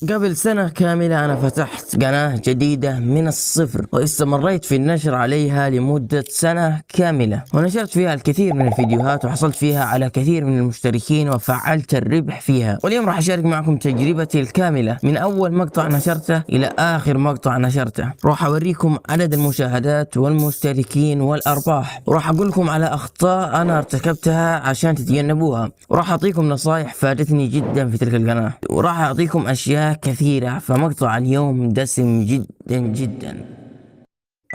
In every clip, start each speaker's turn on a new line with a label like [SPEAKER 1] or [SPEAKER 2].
[SPEAKER 1] قبل سنة كاملة أنا فتحت قناة جديدة من الصفر، واستمريت في النشر عليها لمدة سنة كاملة، ونشرت فيها الكثير من الفيديوهات، وحصلت فيها على كثير من المشتركين، وفعلت الربح فيها. واليوم راح أشارك معكم تجربتي الكاملة من أول مقطع نشرته إلى آخر مقطع نشرته. راح أوريكم عدد المشاهدات والمشتركين والأرباح، وراح أقول لكم على أخطاء أنا ارتكبتها عشان تتجنبوها، وراح أعطيكم نصائح فادتني جدا في تلك القناة، وراح أعطيكم أشياء كثيرة. فمقطع اليوم دسم جدا جدا.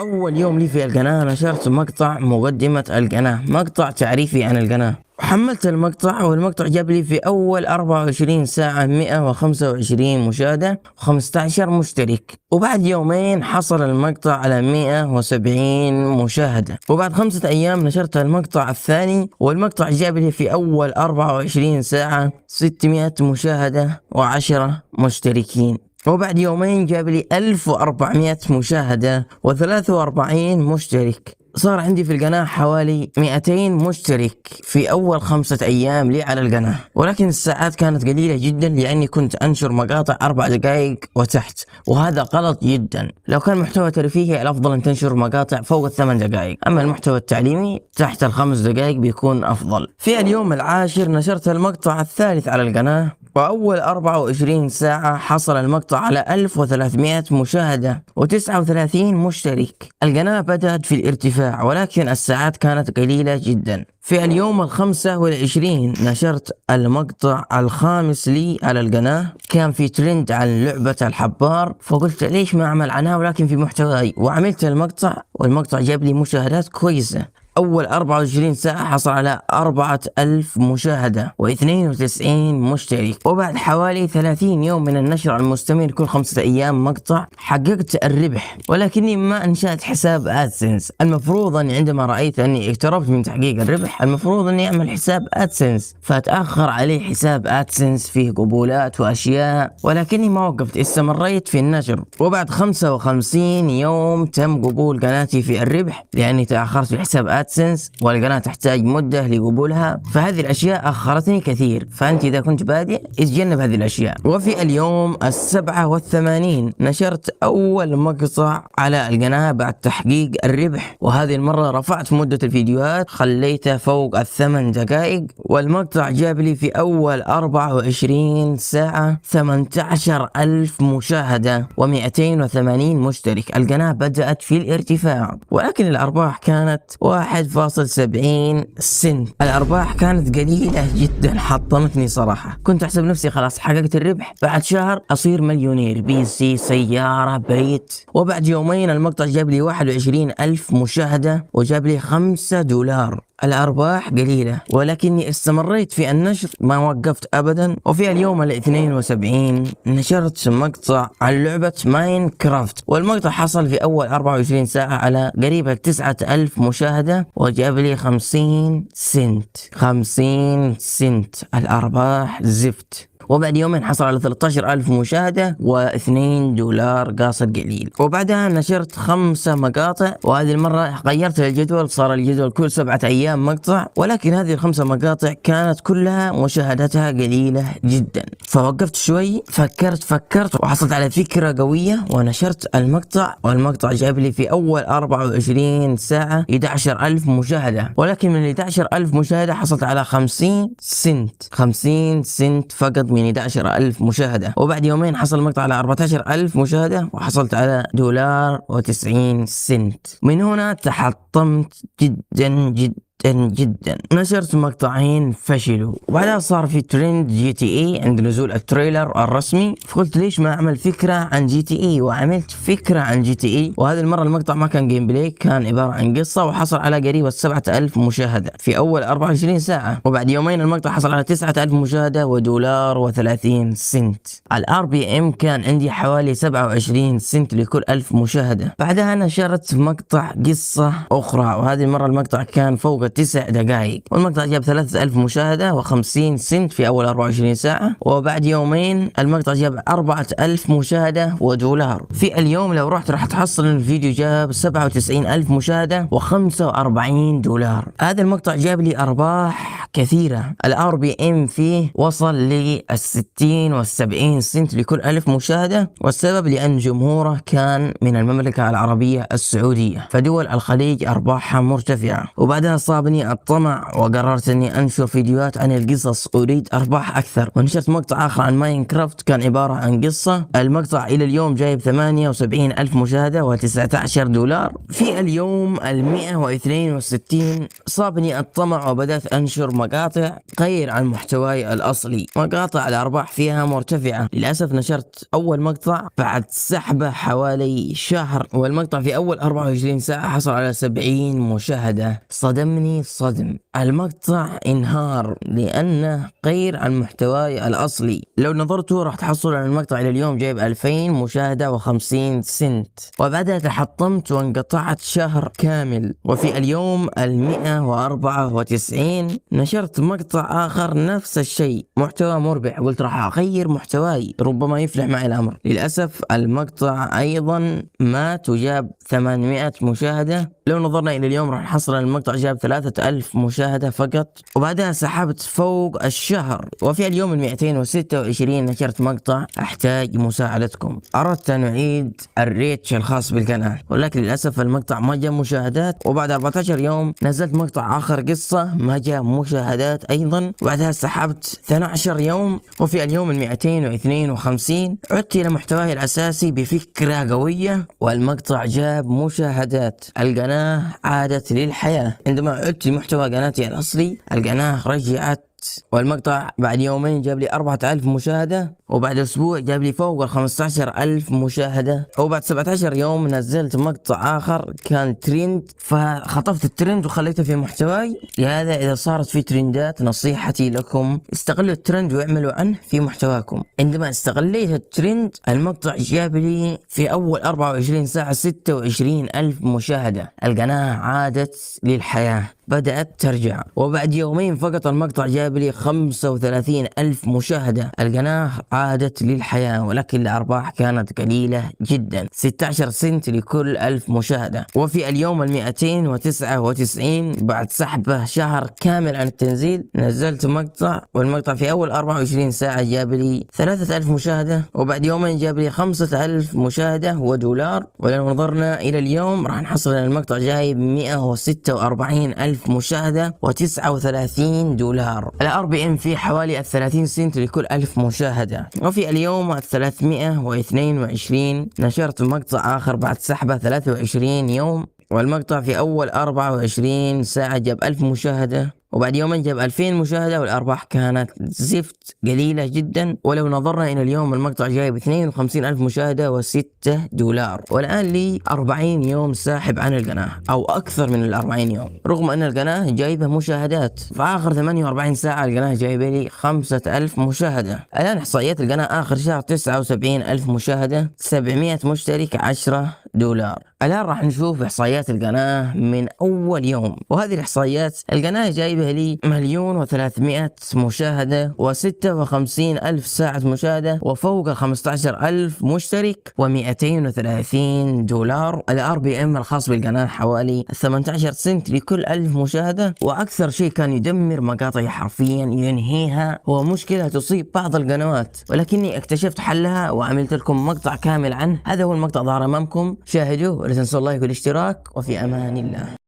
[SPEAKER 1] أول يوم لي في القناة نشرت مقطع مقدمة القناة، مقطع تعريفي عن القناة. حملت المقطع، والمقطع جاب لي في أول 24 ساعة 125 مشاهدة و15 مشترك. وبعد يومين حصل المقطع على 170 مشاهدة. وبعد 5 أيام نشرت المقطع الثاني، والمقطع جاب لي في أول 24 ساعة 600 مشاهدة و10 مشتركين. وبعد يومين جاب لي 1400 مشاهدة و43 مشترك. صار عندي في القناة حوالي 200 مشترك في أول 5 أيام لي على القناة، ولكن الساعات كانت قليلة جدا لأني كنت أنشر مقاطع 4 دقائق وتحت، وهذا غلط جدا. لو كان محتوى ترفيهي الأفضل أن تنشر مقاطع فوق 8 دقائق، أما المحتوى التعليمي تحت 5 دقائق بيكون أفضل. في اليوم العاشر نشرت المقطع الثالث على القناة، وأول 24 ساعة حصل المقطع على 1300 مشاهدة و39 مشترك. القناة بدأت في الارتفاع، ولكن الساعات كانت قليلة جدا. في اليوم 25 نشرت المقطع الخامس لي على القناة. كان في ترند عن لعبة الحبار، فقلت ليش ما أعمل عنها ولكن في محتواي، وعملت المقطع، والمقطع جاب لي مشاهدات كويسة. أول 24 ساعة حصل على 4000 مشاهدة و92 مشترك. وبعد حوالي 30 يوم من النشر المستمر كل 5 أيام مقطع حققت الربح، ولكني ما أنشأت حساب AdSense. المفروض أني عندما رأيت أني اقتربت من تحقيق الربح المفروض أني أعمل حساب AdSense، فتأخر علي حساب AdSense فيه قبولات وأشياء، ولكني ما وقفت، استمريت في النشر. وبعد 55 يوم تم قبول قناتي في الربح، لأني تأخرت في حساب AdSense والقناة تحتاج مدة لقبولها، فهذه الأشياء أخرتني كثير. فأنت إذا كنت بادئ اتجنب هذه الأشياء. وفي اليوم 87 نشرت أول مقطع على القناة بعد تحقيق الربح، وهذه المرة رفعت مدة الفيديوهات خليتها فوق 8 دقائق، والمقطع جاب لي في أول 24 ساعة 18000 مشاهدة و280 مشترك. القناة بدأت في الارتفاع، ولكن الأرباح كانت 1.70 سنت. الأرباح كانت قليلة جدا، حطمتني صراحة. كنت أحسب نفسي خلاص حققت الربح، بعد شهر أصير مليونير، PC، سيارة، بيت. وبعد يومين المقطع جاب لي 21000 مشاهدة وجاب لي $5. الأرباح قليلة، ولكني استمريت في النشر، ما وقفت أبدا. وفي اليوم 72 نشرت مقطع عن لعبة Minecraft، والمقطع حصل في أول 24 ساعة على قريب 9000 مشاهدة وجاب لي 50 سنت. 50 سنت، الأرباح زفت. وبعد يومين حصل على 13000 مشاهدة و2 دولار قاصر قليل. وبعدها نشرت 5 مقاطع، وهذه المرة غيرت الجدول، صار الجدول كل 7 أيام مقطع، ولكن هذه ال5 مقاطع كانت كلها مشاهدتها قليلة جدا. فوقفت شوي، فكرت وحصلت على فكرة قوية ونشرت المقطع، والمقطع جاب لي في أول 24 ساعة 11000 مشاهدة، ولكن من 11000 مشاهدة حصلت على 50 سنت، 50 سنت فقط من 11000 مشاهدة. وبعد يومين حصل المقطع على 14000 مشاهدة وحصلت على $1.90. من هنا تحطمت جدا جدا جدا. نشرت مقطعين فشلوا، وبعدها صار في ترند GTA عند نزول ال trailer الرسمي، فقلت ليش ما اعمل فكرة عن GTA، وعملت فكرة عن GTA. وهذه المرة المقطع ما كان gameplay، كان عبارة عن قصة، وحصل على قريب 7000 مشاهدة في اول 24 ساعة. وبعد يومين المقطع حصل على 9000 مشاهدة و$1.30. ال RPM كان عندي حوالي 27 سنت لكل 1000 مشاهدة. بعدها نشرت مقطع قصة اخرى، وهذه المرة المقطع كان فوق 9 دقائق، والمقطع جاب 3000 مشاهدة و50 سنت في أول 24 ساعة. وبعد يومين المقطع جاب 4000 مشاهدة ودولار. في اليوم لو رحت راح تحصل ان الفيديو جاب 97000 مشاهدة و45 دولار. هذا المقطع جاب لي أرباح كثيرة، ال RPM فيه وصل لل 60 وال70 سنت لكل 1000 مشاهدة، والسبب لأن جمهوره كان من المملكة العربية السعودية، فدول الخليج أرباحها مرتفعة. وبعدها صابني الطمع وقررت أني أنشر فيديوهات عن القصص، أريد أرباح أكثر، ونشرت مقطع آخر عن ماينكرافت كان عبارة عن قصة. المقطع إلى اليوم جايب 78 ألف مشاهدة و19 دولار. في اليوم 162 صابني الطمع وبدأت أنشر مقاطع غير عن محتواي الأصلي، مقاطع الأرباح فيها مرتفعة. للأسف نشرت أول مقطع بعد سحبة حوالي شهر، والمقطع في أول 24 ساعة حصل على 70 مشاهدة. صدمني صدم، المقطع انهار لأنه غير عن محتواي الأصلي. لو نظرتوا راح تحصلوا على المقطع إلى اليوم جايب 2000 مشاهدة و50 سنت. وبعدها تحطمت وانقطعت شهر كامل. وفي اليوم 194 نشرت مقطع آخر نفس الشيء، محتوى مربح، قلت راح أغير محتواي ربما يفلح معي الأمر. للأسف المقطع أيضا مات وجاب 800 مشاهدة. لو نظرنا إلى اليوم راح نحصل المقطع جاب 3000 مشاهدة فقط. وبعدها سحبت فوق الشهر. وفي اليوم 226 نشرت مقطع أحتاج مساعدتكم، أردت أن أعيد ال reach الخاص بالقناة، ولكن للأسف المقطع ما جاب مشاهدات. وبعد 14 يوم نزلت مقطع آخر قصة، ما جاب مشاهدات أيضا. وبعدها سحبت 12 يوم. وفي اليوم 252 عدت إلى محتواي الأساسي بفكرة قوية، والمقطع جاب مشاهدات. القناة عادت للحياة. عندما عدت لمحتوى قناتي الأصلي القناة رجعت، والمقطع بعد يومين جاب لي 4000 مشاهدة، وبعد أسبوع جاب لي فوق 15,000 مشاهدة. وبعد 17 يوم نزلت مقطع آخر كان ترند، فخطفت الترند وخليته في محتواي. لهذا إذا صارت في ترندات نصيحتي لكم استغلوا الترند واعملوا عنه في محتواكم. عندما استغليت الترند المقطع جاب لي في أول 24 ساعة 26,000 مشاهدة. القناة عادت للحياة، بدأت ترجع. وبعد يومين فقط المقطع جاب لي 35,000 مشاهدة. القناة عادت للحياة، ولكن الأرباح كانت قليلة جدا، 16 سنت لكل 1000 مشاهدة. وفي اليوم 299 بعد سحبة شهر كامل عن التنزيل نزلت مقطع، والمقطع في أول 24 ساعة جاب لي 3000 مشاهدة، وبعد يومين جاب لي 5000 مشاهدة ودولار. ولو نظرنا إلى اليوم راح نحصل أن المقطع جايب 146,000 مشاهدة و39 دولار. ال RPM فيه حوالي 30 سنت لكل 1000 مشاهدة. وفي اليوم 322 نشرت مقطع آخر بعد سحبة 23 يوم، والمقطع في أول 24 ساعة جاب 1000 مشاهدة، وبعد يومين جاب 2000 مشاهدة، والأرباح كانت زفت قليلة جدا. ولو نظرنا إلى اليوم المقطع جايب 52 ألف مشاهدة و6 دولار. والآن لي 40 يوم ساحب عن القناة أو أكثر من 40 يوم، رغم أن القناة جايبة مشاهدات. في آخر 48 ساعة القناة جايبة لي 5000 مشاهدة. الآن إحصائيات القناة آخر شهر 79 ألف مشاهدة، 700 مشترك، 10 دولار. الآن راح نشوف إحصائيات القناة من أول يوم، وهذه الإحصائيات القناة جايبة لي 1,300,000 مشاهدة و56,000 ساعة مشاهدة وفوق 15,000 مشترك و230 دولار. ال RPM الخاص بالقناة حوالي 18 سنت لكل 1000 مشاهدة. وأكثر شيء كان يدمر مقاطعي حرفيا ينهيها هو مشكلة تصيب بعض القنوات، ولكني اكتشفت حلها وعملت لكم مقطع كامل عنه. هذا هو المقطع ظهر أمامكم، شاهدوه ولا تنسوا اللايك والاشتراك، وفي أمان الله.